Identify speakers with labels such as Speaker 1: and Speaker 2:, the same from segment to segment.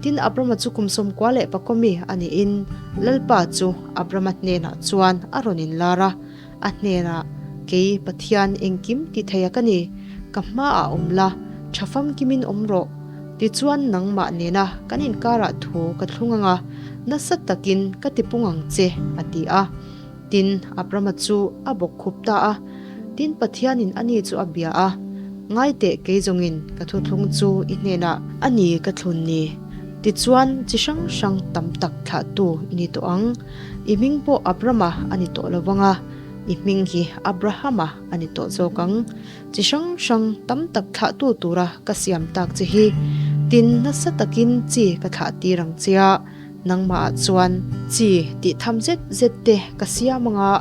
Speaker 1: Tin, Abrama chu kum 94 mi a niin Lalpa chu Abrama hnenah chuan a rawn inlar a, a hnenah, Kei Pathian engkim ti theia ka ni, ka hmaah awm la, tha famkimin awm rawh. Tichuan nangmah nena kan inkarah thu ka thlung ang a, nasa takin ka tipung ang che, a ti a. Tin, Abrama chu a bawk khup ta a. Tin, Pathianin ani chu a bia a, Ngai teh kei zawngin ka thuthlung chu i hnenah a ni ka thlun ni. Tichuan, chi hrang hrang tam tak thlahtu i ni tawh ang. I hming pawh Abrama a ni tawh lo vang a, i hming hi Abrahama a ni tawh zawk ang. Chi hrang hrang tam tak thlahtu tura ka siam tak che hi, tin nasa takin chi ka thlah tir ang che a, nangmahah chuan chi tih tham zet zet te ka siam ang a,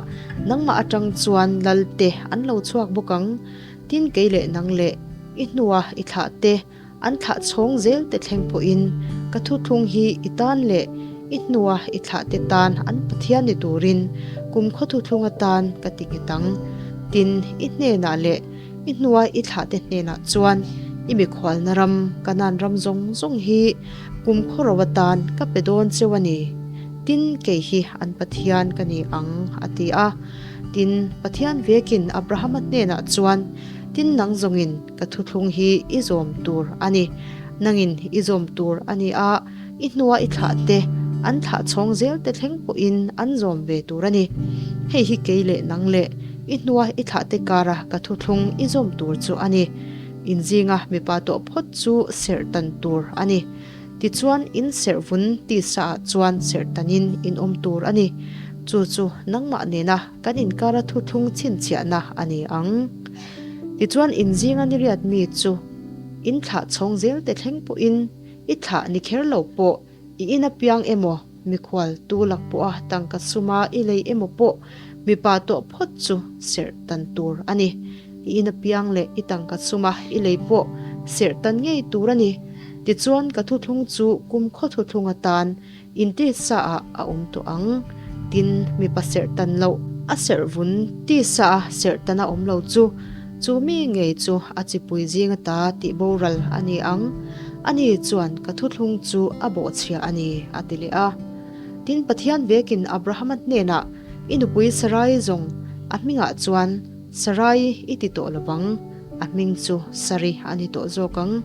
Speaker 1: nangmah atang chuan lal te an lo chhuak bawk ang, tin kei leh nang leh i hnua i thlah te an thlah chhawng zel te thleng pawhin ka thuthlung hi i tan leh i hnua i thlah te tan an Pathian ni turin kumkhaw thuthlung atan ka ti nghet ang. Tin, i hnenah leh i hnua i thlah te hnenah chuan i mikhualna ram, Kanaan ram zawng zawng hi kumkhaw ro atan ka pe dawn cheu a ni. Tin, kei hi an Pathian ka ni ang, a ti a. Tin, Pathian vekin Abrahama hnenah chuan, Tin, nang zawngin, Ka thuthlung hi i zawm tur a ni. Nangin i zawm tur a ni a, i hnua i thlah te, an thlah chhawng zel te thleng pawhin an zawm ve tur a ni. Hei hi kei leh nang leh i hnua i thlah te kara ka thuthlung i zawm tur chu a ni. In zinga mipa tawh phawt chu serh tan tur a ni. Tichuan in serh vun tisa ah chuan serh tanin in awm tur a ni. Chu chu nangmah nena kan inkara thuthlung chhinchhiahna a ni ang. Tichuan inzinga ni riat mi chu in thlah chhawng zel te thleng pawhin i thlah ni kher lo pawh i in apiang emaw mikhual tu lak pawha tangka suma i lei emaw pawh mipa tawh phawt chu serh tan tur a ni. I in apiang leh i tangka suma i lei pawh serh tan ngei tur a ni. Tichuan ka thuthlung chu kumkhaw thuthlung atan Intisa ah a awm tawh ang. Tin, mipa serh tan loh, a serh vun tisa a serh tan a awm lo chu, chu mi ngei chu a chipui zing ata tih boral a ni ang. Ani chuan ka thuthlung chu a bawhchhia a ni, a ti leh a. Tin, Pathian vekin Abrahama hnenah, I nupui Sarai zawng a hmingah chuan Sarai i ti tawh lo vang, a hming chu Sari a ni tawh zawk ang.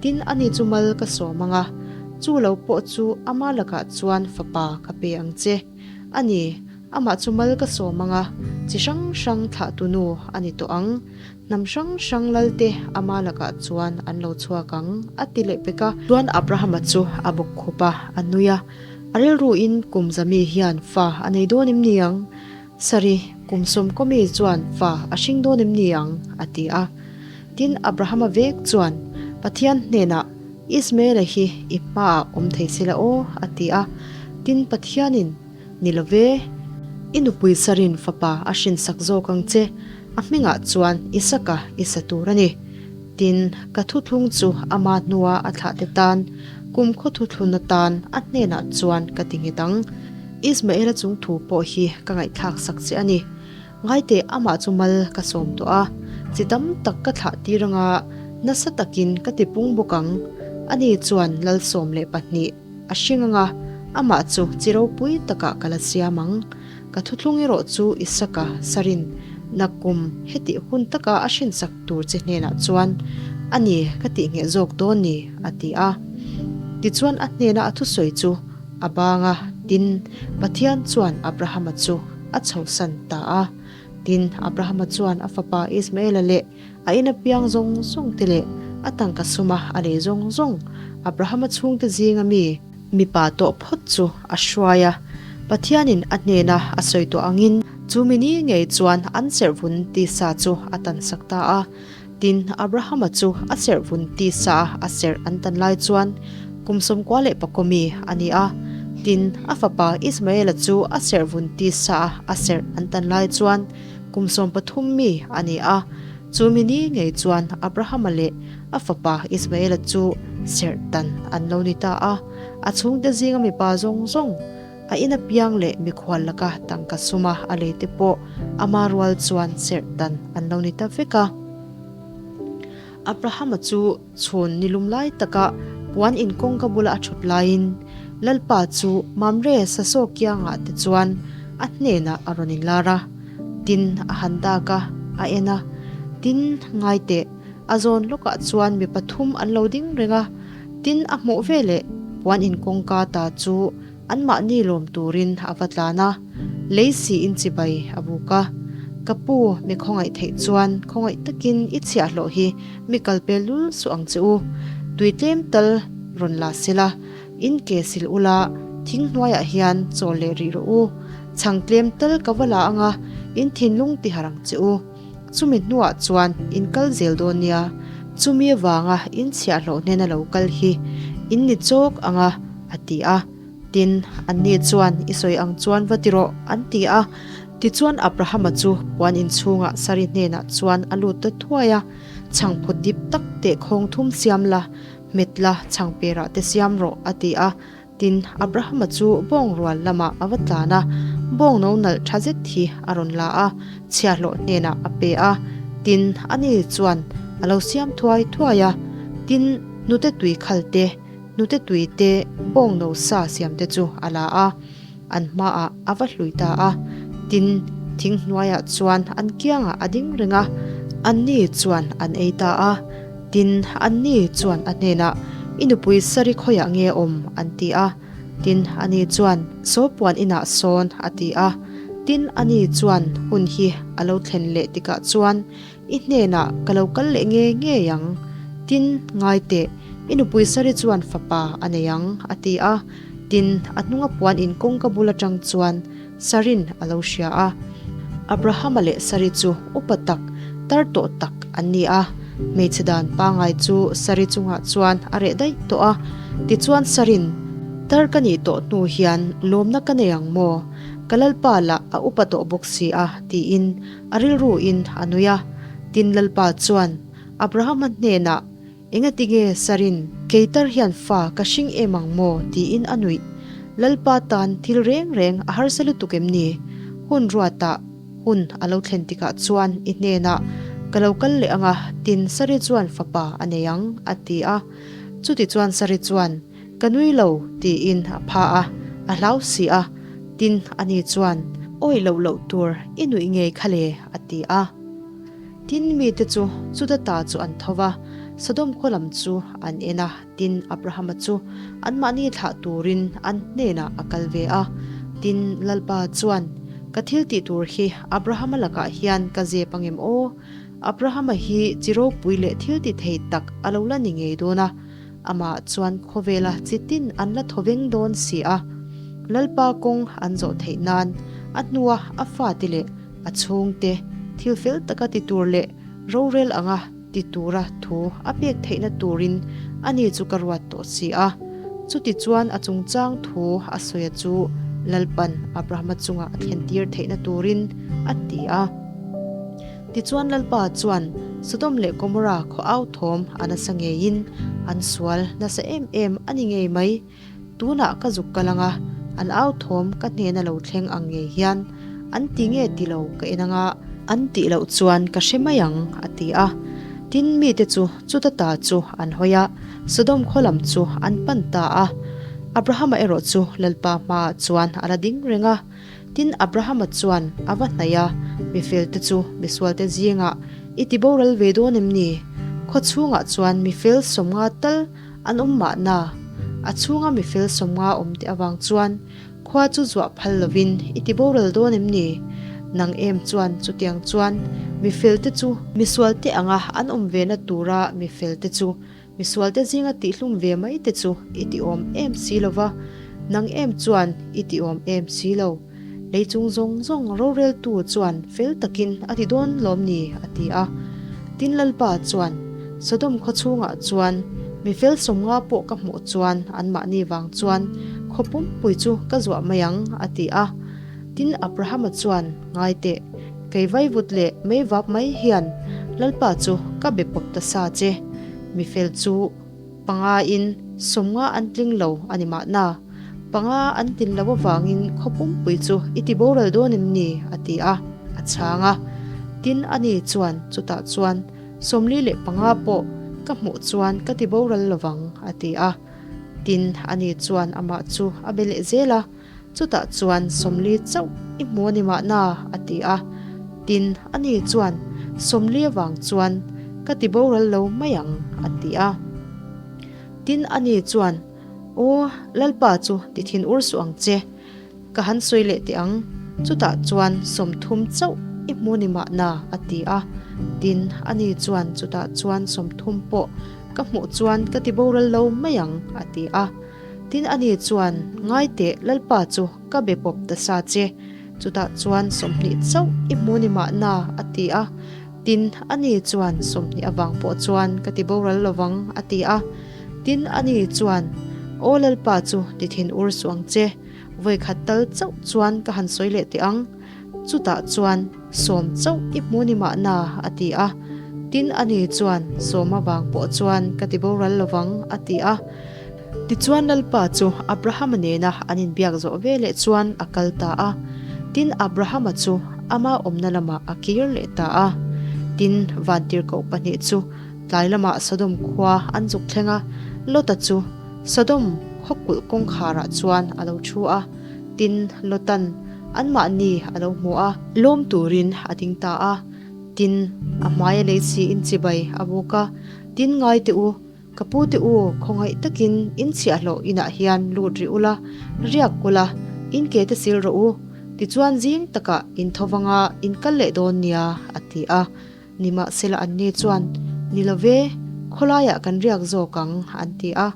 Speaker 1: Tin, ani chu mal ka sawm ang a, chu lo pawh chu ama lakah chuan fapa ka pe ang che. A ni, amah chu mal ka sawm ang a, chi hrang hrang thlahtu nu a ni tawh ang. Hnam hrang hrang lalte ama lakah chuan an lo chhuak ang, a ti leh pek a. Chuan Abrahama chu a bawk khup a, a nui a, a rilruin kum zami hian fa a nei dawn em ni ang? Sari, kum sawmkawmi chuan fa a hring dawn em ni ang? a ti a. Tin, Abrahama vek chuan Pathian hnenah, Ismaela hi i hmaah awm thei se la aw, a ti a. Tin, Pathianin, Ni lo ve, i nupui Sarin fapa a hrinsak zawk ang che, a hmingah chuan Isaka i sa tur a ni. Tin, ka thuthlung chu ama hnua a thlahte tan, kumkhaw thuthlun atan a hnenah chuan ka ti nghet ang. Ismaela chung thu pawh hi ka ngaihthlak sak che a ni. Ngaiteh amah chu mal ka sawm tawh a, chi tam tak ka thlah tir anga nasa takin ka ti pung bawk ang. Ani chuan lal 12 a hring anga amah chu chi ropui takah ka la siam ang. Ka thuthlung erawh chu Isaka sarin nakum hetih hun taka a hrinsak tur che hnenah chuan a ni ka tih ngheh zawk dawn ni a ti a. Tichuan a hnena a thusawi chu a bang a, tin, Pathian chuan Abrahama chu a chhosan ta a. Tin, Abrahama chuan a fapa Ismaela leh a ina piang zawng zawng te leh a tangka suma a lei zawng zawng Abrahama chhungte zinga mi mipa tawh phawt chu a hruai a. Pathianin a hnena a sawi tawh angin chu mi ni ngei chuan an serhvun tisa chu a tansak ta a. Tin, Abrahama chu a serhvun tisa a serh an tan lai chuan kum 94 mi a ni a. Tin, a fapa Ismaela chu a serhvun tisa a serh an tan lai chuan kum 13 mi a ni a. Chu mi ni ngei chuan Abrahama leh a fapa Ismaela chu serh tan an lo ni ta a. A chhungte zinga mipa zawng zawng, A ina piang leh mikhual laka tangka suma a lei te pawh ama rual chuan serh dan an lo ni ta vek a. Abrahama chu chhun ni lum lai taka Puan in kawngka bula a thut laiin Lalpa chu Mamre sasaw kiangah te chuan a hnenah a rawn inlar a. Tin, a han dak a, a en a. Tin, ngai teh, a zawn lawkah chuan mi pathum an lo ding reng a. Tin, a hmuh veleh puan in kawngka ta chu Anmahni lawm turin a va tlan a, lei siin chibai a buk a. Ka pu, mi khawngaih theih chuan khawngaih takin i chhiahhlawh hi mi kal pel lul suh ang che u. Tui tlem tal rawn la sela, in ke sil ula, thing hnuaiah hian chawl leh rih rawh u. Chhang tlem tal ka va la anga in thinlung ti harh ang che u. Chumi hnuah chuan in kal zel dawn nia, chumi avanga in chhiahhlawh hnena lo kal hi in ni chawk ang a, a ti a. Tin, anni chuan, I sawi ang chuan va ti rawh, an ti a. Tichuan Abrahama chu puan inchhungah Sari hnenah chuan a lut ta thuai a, Chhangphut dip tak teh khawng thum siam la, hmet la, chhangperah te siam rawh, a ti a. Tin, Abrahama chu bawng rual lamah a va tlan a, bawng no nalh tha zet hi a rawn la a, chhiahhlawh hnenah a pe a. Tin, ani chuan a lo siam thuai thuai a. Tin, hnute tui khal te, hnute tui te, bawng no sa siam te chu a la a, an hmaah a va hlui ta a. Tin, thing hnuaiah chuan an kiangah a ding reng a, anni chuan an ei ta a. Tin, anni chuan a hnenah, I nupui Sari khawiah nge awm? an ti a. Tin, ani chuan, Saw puan inah sawn, a ti a. Tin, ani chuan, Hun hi a lo thlen leh tikah chuan i hnenah ka lo kal leh nge ngei ang. Tin, ngai teh, i nupui Sari chuan fapa a nei ang, a ti a. Tin, a hnunga puan in kawngka bul atang chuan Sarin a lo hria a. Abrahama leh Sari chu upa tak, tar tawh tak an ni a. Hmeichhe dan pangai chu Sari chungah chuan a reh daih tawh a. Tichuan Sarin, Tar ka nih tawh hnu hian lawmna ka nei ang maw? Ka Lalpa lah a upa tawh bawk si a, tiin a rilruin a nui a. Tin Lalpa chuan Abrahama hnenah, Engatinge Sarin, kei tar hian fa ka hring em ang maw? tiin a nuih. Lalpa tan thil reng reng a harsa lutuk em ni? Hun ruatah hun a lo thlen tikah chuan i hnenah ka lo kal leh ang a, tin Sari chuan fapa a nei ang, a ti a. Chutichuan Sari chuan, Ka nui lo, tiin a pha a, a hlau si a. Tin, ani chuan, Awih loh loh tur i nuih ngei kha le, a ti a. Tin, mite chu Juda ta chu an tho va, Sodom khaw lam chu an en a. Tin, Abrahama chu anmahni thlah turin an hnenah a kal ve a. Tin, Lalpa chuan, Ka thil tih tur hi Abrahama lakah hian ka zep angem aw? Abrahama hi chi ropui leh thil ti thei tak a lo la ni ngei dawn a, amah chuan khawvela chi tin an la thaw veng dawn si a. Lalpa kawng an zawh theih nan a hnua a fate leh A chhungte thil fel taka ti tur leh rorel anga ti tura thu a pek theihna turin ani chu ka ruat tawh si a. Chutichuan a chungchang thu a sawia chu Lalpan Abrahama chunga a thlentir theihna turin a ti a. Tichuan Lalpa chuan Sodom leh Gomorra khaw au thawm a nasa ngeiin an sual nasa em em a ni ngei mai. Tunah ka zuk kal anga, an au thawm ka hnena lo thleng ang ngei hian an ti nge ti lo ka en anga, an tih loh chuan ka hre mai ang, a ti a. Tin, mite chu chuta ta chu an hawi a, Sodom khaw lam chu an pan ta a. Abrahama erawh chu Lalpa hmaah chuan a la ding reng a. Tin, Abrahama chuan a va hnaih a, Mifelte chu misualte zingah i ti boral ve dawn em ni? Khaw chhungah chuan mifel 50 tal An awm mahna, a chhunga mifel 50 awm te avang chuan khua chu zuah phal lovin i ti boral dawn em ni? Nang em chuan chutiang chuan mifel te chu misual te anga an awm ve na tura mifel te chu misual te zinga tihhlum ve mai te chu i ti awm em si lova, nang em chuan i ti awm em si lo. Lei chung zawng zawng roreltu chuan fel takin a ti dawn lawm ni? a ti a. Tin Lalpa chuan, Sodom khaw chhungah chuan mi fel 50 pawh ka hmuh chuan anmahni vang chuan khaw pumpui chu ka zuah mai ang, a ti a. Tin Abrahama chuan, Ngai teh, kei vaivut leh meivap mai hian Lalpa chu ka be pawp ta sa che, mi fel chu, Panga in 50 an tling lo a ni mahna, panga an tlin loh avangin khaw pumpui chu i ti boral dawn em ni? a ti a, a chhang a. Tin, ani chuan chutah chuan 45 pawh. ka hmuh chuan ka ti boral lovang, a ti a. Tin, ani chuan amah chu a be leh zel a, Chutah chuan 40 chauh i hmu a ni mahna, a ti a. Tin, ani chuan, 40 avang chuan ka ti boral lo mai ang, a ti a. Tin, ani chuan, Aw, Lalpa chu ti thin ur suh ang che. Ka han sawi leh teh ang, chutah chuan 30 chauh i hmu ni mahna, a ti a. Tin, ani chuan chutah chuan 30 pawh ka hmuh chuan ka ti boral lo mai ang, a ti a. Tin, ani chuan, Ngai teh, Lalpa chu ka be pawp ta sa che, chutah chuan 20 chauh i hmu ni mahna, a ti a. Tin, ani chuan 20 avang pawh chuan ka ti boral lovang, a ti a. Tin, ani chuan, Aw Lalpa chu ti thin ur suh ang che, vawikhat tal chauh chuan ka han sawi leh teh ang. Chutah chuan 10 chauh i hmu ni mahna, a ti a. Tin, ani chuan, 10 avang pawh chuan ka ti boral lovang, a ti a. Tichuan Lalpa chu Abrahama nena an inbiak zawh veleh chuan a kal ta a. Tin, Abrahama chu ama awmna lamah a kir leh ta a. Tin, vantirhkoh pahnih chu Tlai lamah Sodom khua an zuk thleng a, Lota chu Sodom khaw kulh kawngkharah chuan a lo thu a, tin, Lotan anmahni a lo hmu a. Lawm turin a ding ta a, tin, a hmaia lei siin chibai a buk a, Tin, ngai teh u, ka pu te u, khawngaih takin in chhiahhlawh inah hian lut rih ula, riak ula, in ke te sil rawh u, tichuan zing takah in tho vanga in kal leh dawn nia, a ti a. Nimahsela anni chuan, Ni lo ve, khawlaiah kan riak zawk ang, an ti a.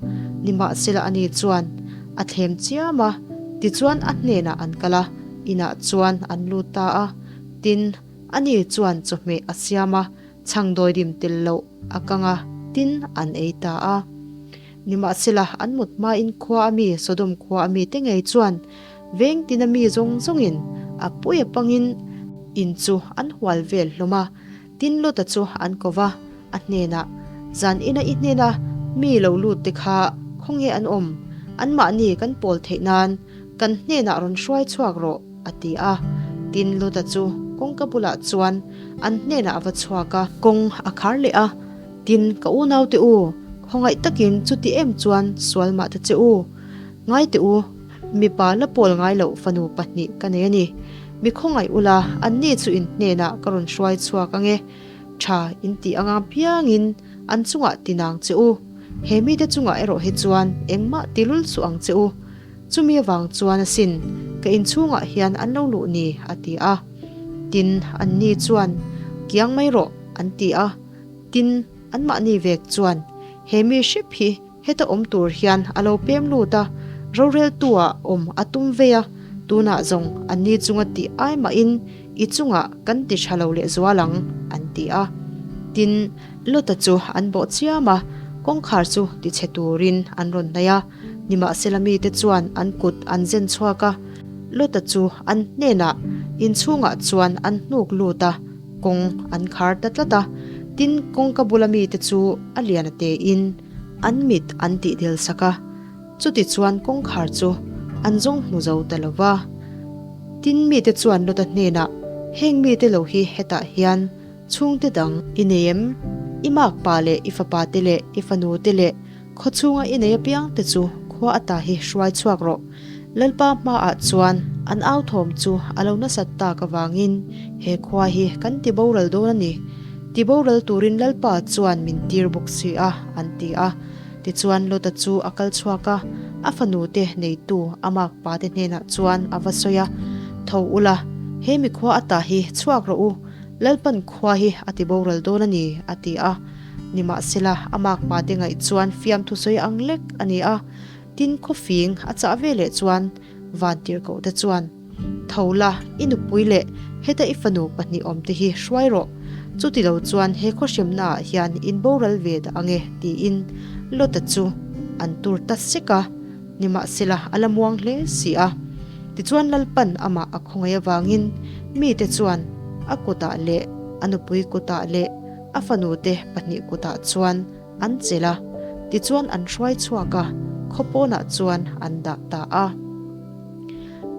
Speaker 1: Nimahsela ani chuan a thlem chiam a, tichuan a hnenah an kal a, inah chuan an lut ta a. Tin, ani chuan chawhmeh a siam a, chhangdawidim tel loh a kang a, tin, an ei ta a. Nimahsela an mut hmain khua a mi, Sodom khua a mite ngei chuan veng tina mi zawng zawngin a pui a pangin in chu an hual vel hlawm a. Tin Lota chu an ko va, a hnenah, Zan ina i hnena mi lo lut te kha khawnge an awm? Anmahni kan pawl theih nan kan hnenah rawn hruai chhuak rawh, a ti a. Tin Lota chu kawngka bulah chuan an hnenah a va chhuak a. Kawng a khar leh a. Tin, ka unaute u, khawngaih takin chuti em chuan sual mah ta che u. Ngai teh u, mipa la pawl ngai loh fanu pahnih ka nei a ni. Mi khawngaih ula, anni chu in hnenah ka rawn hruai chhuak ang e. Tha in tih anga piangin an chungah ti nang che u. He mite chungah erawh hi chuan engmah ti lul suh ang che u. Chumi avang chuan asin, ka inchhungah hian an lo luh ni, a ti a. Tin, anni chuan, Kiang mai rawh, an ti a. Tin, anmahni vek chuan, He mi hrep hi heta awm tur hian a lo pem lut a, roreltu-ah awm a tum vei a, tunah zawng anni chunga tih ai mahin i chungah kan ti tha lo lehzual ang, an ti a. Tin, Lota chu an bawh chiam a, kawngkhar chu tichhe turin an rawn hnaih a. Nimahsela mite chuan an kut an zen chhuak a, Lota chu an hnenah inchhungah chuan an hnuk lut a, Kawng an khar ta tlat a, tin kawngka bula mite chu a lian a tein an mit an tih del sak a, chuti chuan kawngkhar chu an zawng hmu zo ta lo va. Tin mite chuan Lota hnenah, Heng mite lo hi hetah hian chhungte dang i nei em? I makpa leh i fapa te leh i fanu te leh Khawchhunga i nei apiangte chu khua ata hi hruai chhuak rawh. Lalpa hmaah chuan an au thawm chu a lo nasat tak avangin he khua hi kan ti boral dawn a ni. Ti boral turin Lalpa chuan min tir bawk si a, an ti a. Tichuan Lota chu a kal chhuak a, a fanute neitu a makpate hnenah chuan a va sawi a, Tho ula, he mi khua ata hi chhuak rawh u, Lalpan khua hi a ti boral dawn a ni, a ti a. Nimahsela, a makpa te ngaih chuan fiamthu sawi ang lek a ni a, tin khawfing a chah ve leh chuan vantirhkoh te chuan, Tho la, i nupui leh heta i fanu pahnih awm te hi hruai rawh, chuti lo chuan he khawhrimna ah hian in boral ve dah ang e, tiin Lota chu an tur ta sek a. Nimahsela, a la muang hle si a. Tichuan Lalpan amah a khawngaih avangin mite chuan a kutah leh a nupui kutah leh A fanute pahnih kutah chuan an chelh a, tichuan an hruai chhuak a, khaw pawnah chuan an dah ta a.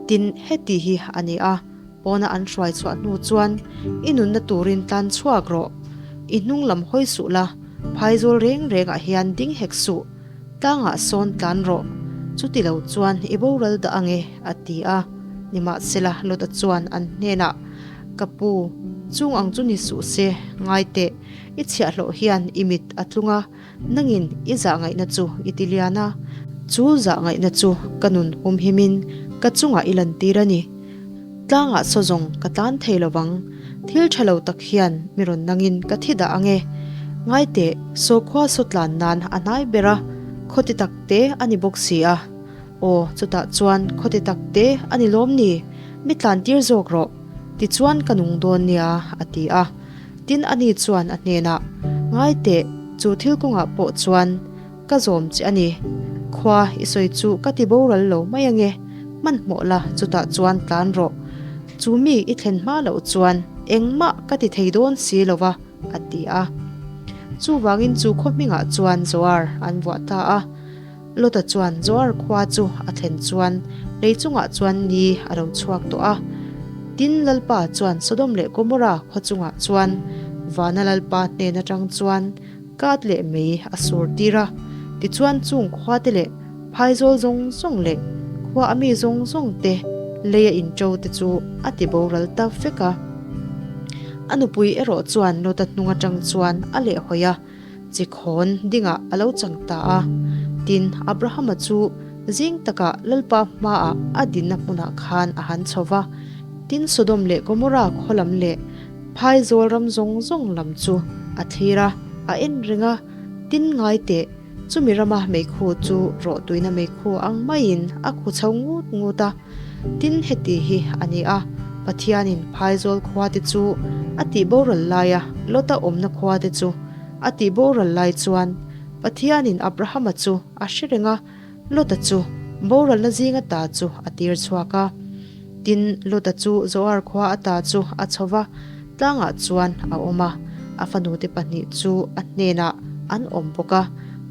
Speaker 1: Tin, heti hi a ni a, pawna an hruai chhuah hnu chuan i nunna turin tlan chhuak rawh, i hnung lam hawi suh la, Phaizawl reng rengah hian ding hek suh, tlangah sawn tlan rawh, chuti lo chuan i boral dah ang e, a ti a. Nimahsela, Lota chuan an hnenah, Ka pu, chung ang chu ni suh se, ngai teh, i chhiahhlawh hian i mit a tlung a, Nangin i zahngaihna chu i ti lian a, chu zahngaihna chu ka nun humhimin ka chungah i lantir a ni. Tlangah saw zawng ka tlan thei lo vang, thil tha lo tak hian mi rawn nangin ka thi dah ang e. Ngaiteh, saw khua saw tlan nan a hnai ber a, khaw ti tak te a ni bawk si a. Aw, chutah chuan khaw ti tak te a ni lawm ni? Mi tlan tir zawk rawh, tichuan ka nung dawn nia, a ti a. Tin, ani chuan a hnenah, Ngai teh, chu thil kawngah pawh chuan ka zawm che a ni. Khua i sawi chu ka ti boral lo mai ange, hmanhmawh la, chutah chuan tlan rawh. Chu mi i thlen hma loh chuan engmah ka ti thei dawn si lo va, a ti a. Chuvangin chu khaw hmingah chuan Zoar an vuah ta a. Lota chuan Zoar khua chu a thlen chuan lei chungah chuan ni a lo chhuak tawh a. Tin, Lalpa chuan Sodom leh Gomorra khaw chungah chuan vana Lalpa hnen atang chuan kat leh mei a sur tir a. Tichuan chung khuate leh phaizawl zawng zawng leh khua a mi zawng zawng te leia inṭo te chu a ti boral ta vek a. A nupui erawh chuan Lota hnung atang chuan a lehhawi a. Chikhawn dingah a lo chang ta a. Tin, Abrahama chu zing takah Lalpa hmaah a dinna hmunah khan a han chho va. Tin, Sodom leh Gomorra khaw lam leh phaizawl ram zawng zawng lam chu a thlir a, a en reng a. Tin, ngai teh, chumi rama meikhu chu rawhtuina meikhu ang maiin a khu chho ngut ngut a. Tin, heti hi a ni a, Pathianin phaizawl khuate chu a tih boral laia Lota awmna khuate chu a tih boral lai chuan Pathianin Abrahama chu a hre reng a, Lota chu boralna zinga ta chu a tir chhuak a. Tin, Lota chu Zoar khua ata chu a chho va, tlangah chuan a awm a, a fanute pahnih chu a hnenah an awm bawk a,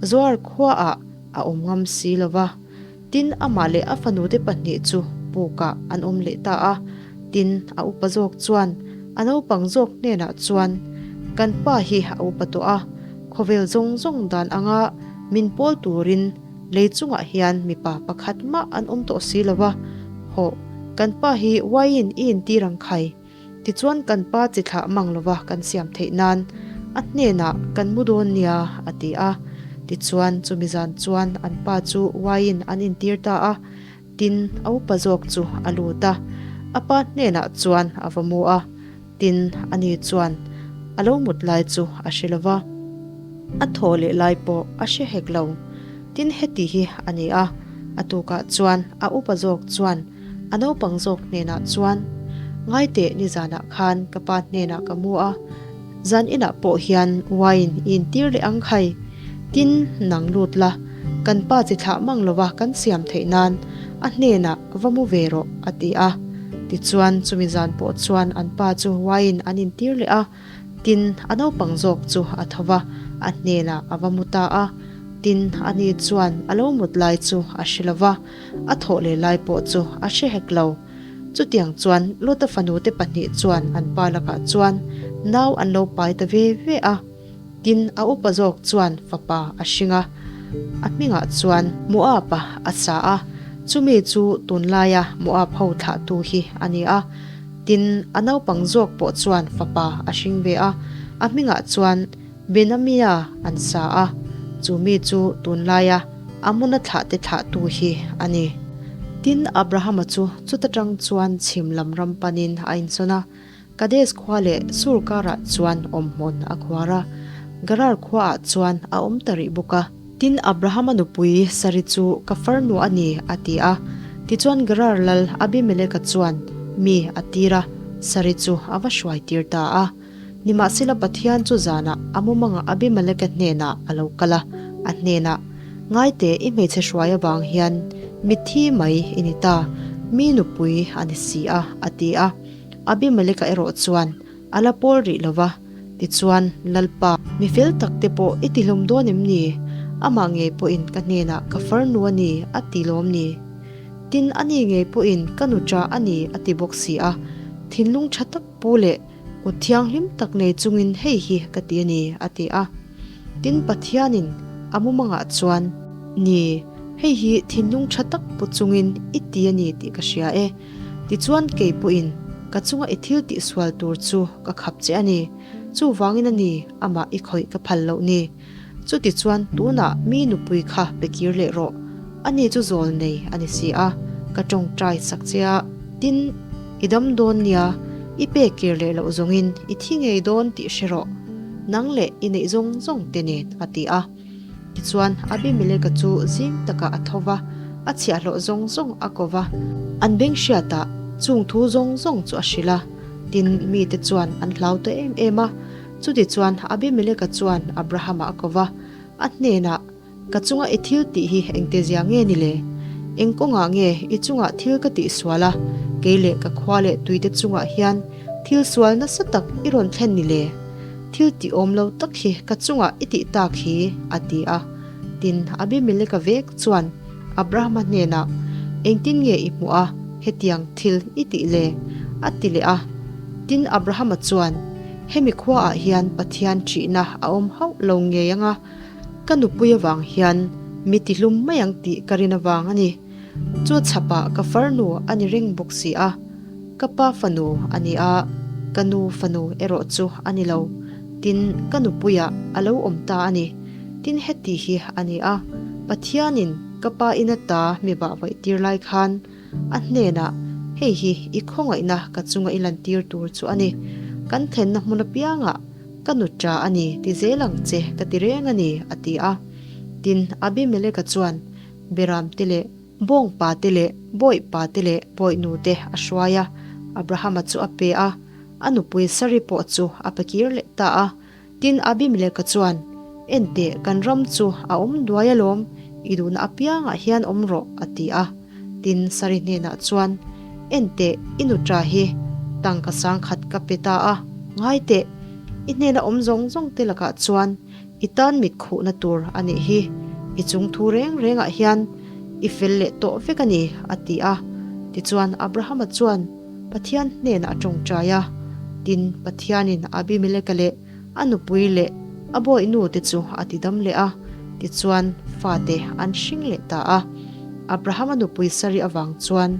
Speaker 1: Zoar khuaah a awm ngam si lo va. Tin, amah leh a fanute pahnih chu pukah an awm leh ta a. Tin, a upa zawk chuan a naupang zawk hnenah chuan, Kan pa hi a upa tawh a, khawvel zawng zawng dan anga min pawl turin lei chungah hian mipa pakhat mah an awm tawh si lo va, hawh, kan pa hi uaiin i intir ang khai. Tichuan kan pa chi thlah mang lova kan siam theih nan a hnenah kan mu dawn nia, a ti a. Tichuan chumi zan chuan an pa chu uaiin an intir ta a, tin a upa zawk chu a lut a, a pa hnenah chuan a va mu a, tin ani chuan a lo mut lai chu a hre lova, a thaw leh lai pawh a hre hek lo. Tin heti hi a ni a, a tukah chuan a upa zawk chuan A naupang zawk hnenah chuan, Ngaiteh nizanah khan ka pa hnenah ka mu a, zan inah pawh hian wine i intir leh ang khai. Tin, nang lut la, kan pa chi thlah mang lova kan siam theih nan a hnenah va mu ve rawh, a ti a. Tichuan, chumi zan pawh chuan an pa chu wine an intir leh a, tin, a naupang zawk chu a tho va, a hnenah a va mu ta a. Tin, ani chuan a lo mut lai chu a hre lo va. A thawh leh lai pawh chu a hre hek lo. Chutiang chuan Lota fanute pahnih chuan an pa lakah chuan nau an lo pai ta ve ve a. Tin, a upa zawk chuan fapa a hring a, a hmingah chuan Moab-a a sa a, chumi chu tunlaia Moab ho thlahtu hi a ni a. Tin, a naupang zawk pawh chuan fapa a hring ve a, a hmingah chuan Benamia an sa a, chu mi chu tunlaia Amona thlahte thlahtu hi a ni. Tin, Abrahama chu chuta tang chuan chhim lam ram panin a insawn a, Kades khua leh Sur karah chuan awmhmun a khuar a, Gerar khuaah chuan a awm ta rih bawk a. Tin, Abrahama nupui Sari chu ka farnu a ni, a ti a. Tichuan Gerar lal Abimeleka chuan mi a tir a, Sari chu a va hruai tir ta a. Nimahsela Pathian chu zanah a mumangah Abimeleka hnenah a lo kal a, a hnenah, Ngaite, i hmeichhe hruai avang hian mitthi mai i ni ta, mi nupui a ni si a, a ti a. Abimeleka erawh chuan a la pawl rih lo va, tichuan, Lalpa, mi fel tak te pawh i tihlum dawn em ni? Amah ngei pawhin ka hnenah ka farnu a ni, a ti lawm ni? Tin, ani ngei pawhin ka nuṭa a ni, a ti bawk si a. Thinlung ṭha tak pu leh Kut thianghlim tak nei chungin hei hi ka ti a ni, a ti a. Tin, Pathianin a mumangah chuan, Ni, hei hi thinlung tha tak pu chungin i ti a ni tih ka hria e. Tichuan kei pawhin ka chunga i thil tihsual tur chu ka khap che a ni. Chuvangin a ni, amah i khawih ka phal loh ni. Chutichuan tunah mi nupui kha pe kir leh rawh. Ani chu zawl nei a ni si a, ka tawngtai sak che a. Tin, i dam dawn nia, i pek kir leh loh zawngin i thi ngei dawn tih hre rawh. Nang leh i neih zawng zawng te nen, a ti a. Tichuan, Abimeleka chu zing takah a tho va, a chhiahhlawh zawng zawng a ko va. An beng hriatah chung thu zawng zawng chu a hrilh a, tin, mite chuan an hlau ta em em a. Chutichuan, Abimeleka chuan Abrahama a ko va, a hnenah, Ka chunga i thil tih hi engte zia nge ni le? Eng kawngah nge i chungah thil ka tihsual a, kei leh ka khua leh tuite chungah hian thil sual nasa tak i rawn thlen ni le? Thil tih awm lo tak hi ka chungah i tih tak hi, a ti a. Tin, Abimeleka vek chuan Abrahama hnenah, Engtin nge i hmuh a, hetiang thil i tih le? a ti leh a. Tin, Abrahama chuan, Hemi khuaah hian Pathian ṭihna a awm hauh lo ngei ang a, ka nupui avang hian mi tihlum mai ang tih ka rin avang a ni. Chu chhapah ka farnu a ni reng bawk si a, ka pa fanu a ni a, ka nu fanu erawh chu a ni lo. Tin, ka nupuiah a lo awm ta a ni. Tin, heti hi a ni a, Pathianin ka pa ina ta mi bah vaih tir lai khan a hnenah, Hei hi i khawngaihna ka chunga i lantir tur chu a ni. Kan thlenna hmun apiangah ka nu ta a ni ti zel ang che ka ti reng a ni, a ti a. Tin, Abimeleka chuan Beram te leh Bawngpa te leh Bawihpa te leh Bawihnu te a hruai a, Abrahama chu a pe a, a nupui Sari pawh chu a pe kir leh ta a. Tin, Abimeleka chuan, Enteh, kan ram chu a awm duai alawm, i duhna apiangah hian awm rawh, a ti a. Tin, Sari hnenah chuan, Enteh, i nuṭa hi tangka sangkhat ka pe ta a, ngaiteh, i hnena awm zawng zawng te lakah chuan I tan mit khuhna tur a nih hi, i chung thu reng rengah hian i fel leh tawh vek a ni, a ti a. Tichuan, Abrahama chuan Pathian hnenah a tawngtai a. Tin, Pathianin Abimeleka leh a nupui leh a bawihnu te chu a tidam leh a, tichuan fate an hring leh ta a. Abrahama nupui Sari avang chuan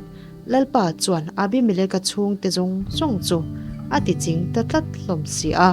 Speaker 1: Lalpa chuan Abimeleka chhungte zawng zawng chu a tiching ta tlat hlawm si a.